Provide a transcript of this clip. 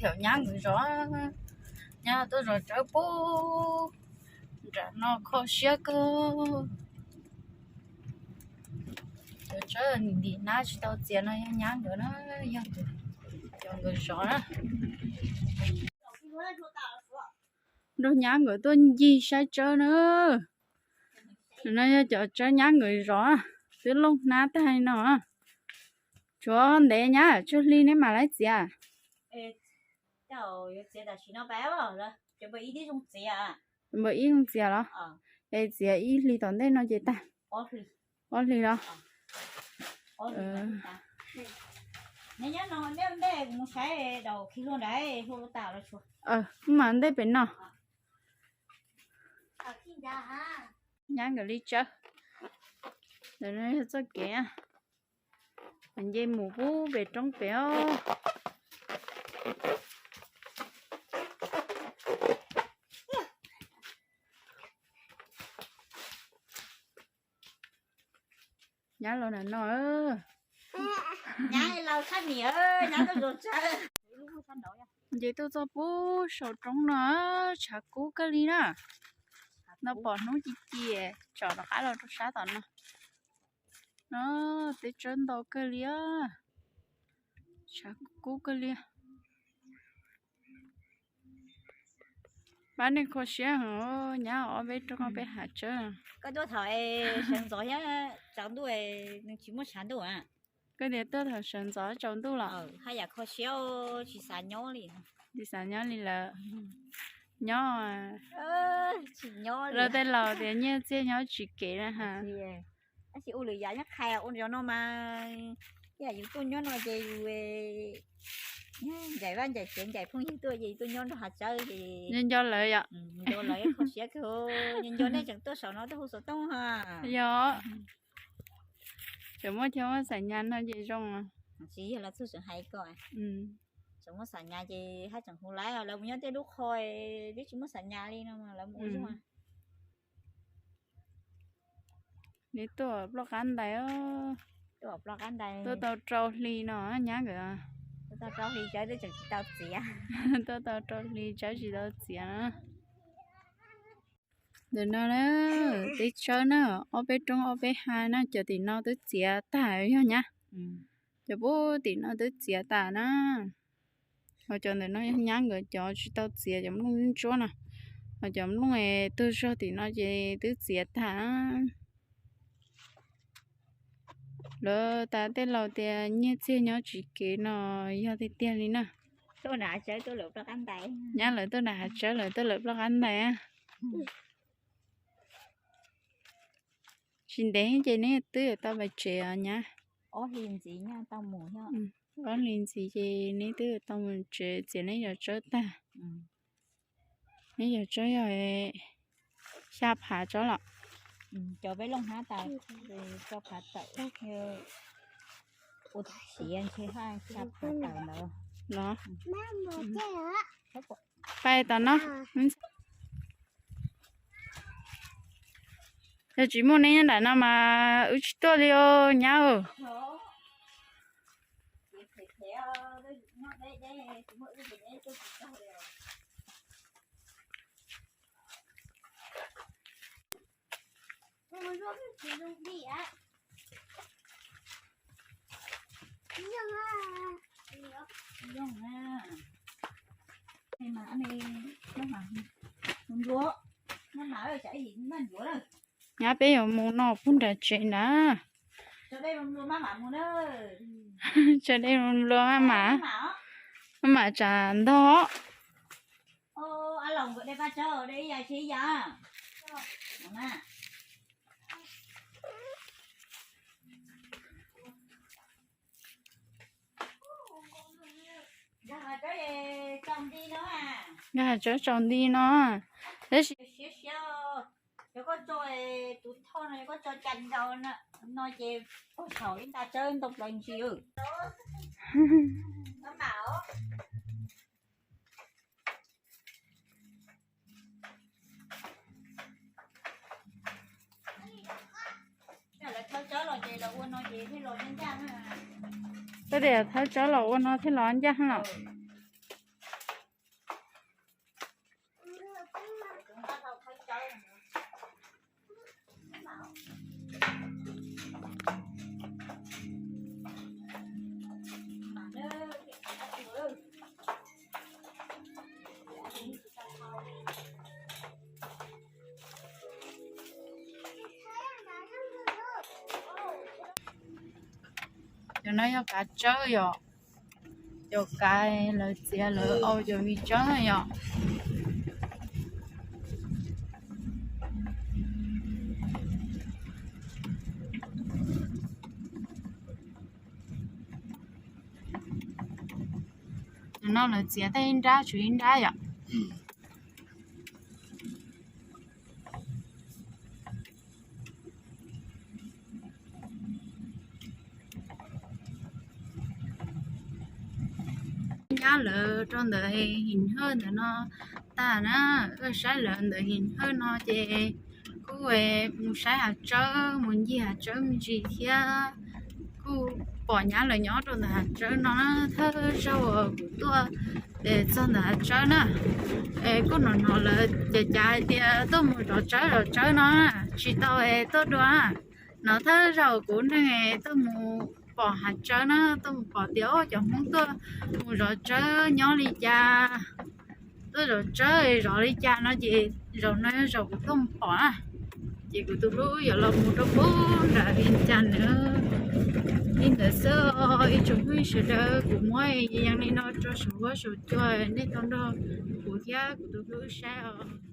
Thaum nyab nkawd zov, nyab tuaj zov tsawb pub nram no kho siab kawg. Cov tsawb ntim hnab tsis tau txias no yog nyab nkawd na, yog cov nkawd zov na. Nrog nyab nkawd tuaj ncig saib tsawb na. No yog cov tsawb nyab nkawd zov, twb looj hnab tag li no. Tshuav ntev nyab, tsawg hli neb mam li txiav? Npaum ib zoo txiav los? Es txiav ib hli tom ntej no ces tag. Ob hli los? Mas ntej pem no. Nyab nkawd li tsawb. Ntawm no yog txoj kev nce mus pub pem roob pem os. Nyab los nram no. Nce tuaj txog pub saum roob no, tshav kub kawg li na. No pom hnub ci ci tsom rov qab los rau sab tom no. No, tej tsawb ntau kawg li, tshav kub kawg li. Pab nej kho siab heev, nyab ob peb roob ob peb hav tsawb. Koj tuaj thaum sawv ntxov thiab tsaus ntuj, nws tsis muaj tshav ntuj. Koj tias tuaj thaum sawv ntxov tsaus ntuj los? Haj yam kho siab, tsis xav nyob li. Tsis xav nyob li lawm. Nyob, luag tej laus tias nyiaj txiag nyob tsis kev na ha. Tab sis ua lwm yam nyob qhais ua zov no mas, yam yus tuaj nyob no ces yus ncaim vaj ncaim tsev ncaim phooj ywg tuaj ces yus tuaj nyob nrog hav tsawb ces nco nco lawv yom. Nco lawv kho siab kawg, nco nco nej tseem tuaj saum no tuaj hu xov tooj ha. Yog, tseem muaj chaw muaj xam nyas no ces zoo. Tsis yog los txog tseem hais koj, tseem muaj xam nyas ces haj tseem hu lawv, lawv mus nyob tej lub qho twb tsis muaj xam nyas li no lawv mus ua zoo. Neb tuaj ploj qab ntais, tuaj ploj qab ntais, tuaj tau rau hli no nyab nkawd. Tuaj tau rau hli tsawb twb tseem tsis tau txiav. Tuaj tau rau hli tsawb tsis tau txiav na. Ntawm no na, teb tsawb na, ob peb roob ob peb ha na, cov tim no twb txiav tag yog nyab. Cov pub tim no twb txiav tas na. Ho cov ntawm no yog nyab nkawd cov tsis tau txiav, cov nplooj ntsuab no. Ho cov nplooj tuag zog tim no ces twb txiav tag. Lawv tas tej laus tias nyiaj txiag nyob tsis kev no yog tiag tiag li na. Nyab lawv tuaj nram hav tsawb lawm tuaj lawm ploj qab ntais. Tsis ntev ces neb twb yuav tau pais tsev os nyab. Ob hlis ntxiv ces neb twb yuav tau mus tsev txiav neb cov tsawb tag. Neb cov tsawb yog xya phav tsawb los? Cov peb looj hnab tas, xya phav tawm, ua siav ntshe xya phav tawm ntawd los. Pais tom no. Yog tsis muaj neb nyob nram no mas wb tsis tuaj li os nyab. Nyab peb yuav mus no pub nram tsev na. Tsaws dej nplua maj mam, maj mam tsam ntog. Nkag tsawb tsaus nti no, tab sis cov koj tso tus thoj no, cov koj tso cas ntau no ces pog saum ib nta tsawb ntau plaws ntsis. Koj tias thawb tsawb los ua no thiaj los ncaj los. Ua no thiaj los ncaj los. No yog kav tsawb yom, cov kav lawv txiav lawv au cov viv tsawb yom. No lawv txiav tag ib nrab tshuav ib nrab yom. Nyab lawv rau ntawm him hawj ntawm no tag na, saib lawv ntawm him hawj no ces kuj mus saib hav tsawb, mus ncig hav tsawb me ntsis thiab. Kuj pom nyab lawv nyob rau ntawm hav tsawb no na, thawj zaug uas kuv tuaj txog ntawm hav tsawb na. Es kuj hnov hnov lawv cav cav hais tias tuaj mus zov tsawb zov tsawb no na, tsis tau es tuaj dua. No thawj zaug kuv neej tuaj mus pom hav tsawb na, tuaj mus pom tias cov Hmoob tuaj mus zov tsawb nyob li cas, tuaj zov tsawb zov li cas no ces zaum no zaum kuv tuaj mus pom na. Ces kuv tus hlub yuav los mus rau pem nram Vias Cas na. Li ntawd xwb, ib tsoom phooj ywg sawv daws, kuv muab yees li no rau saum huab saum cua, nej tau nrog kuv thiab kuv tus hlub saib os.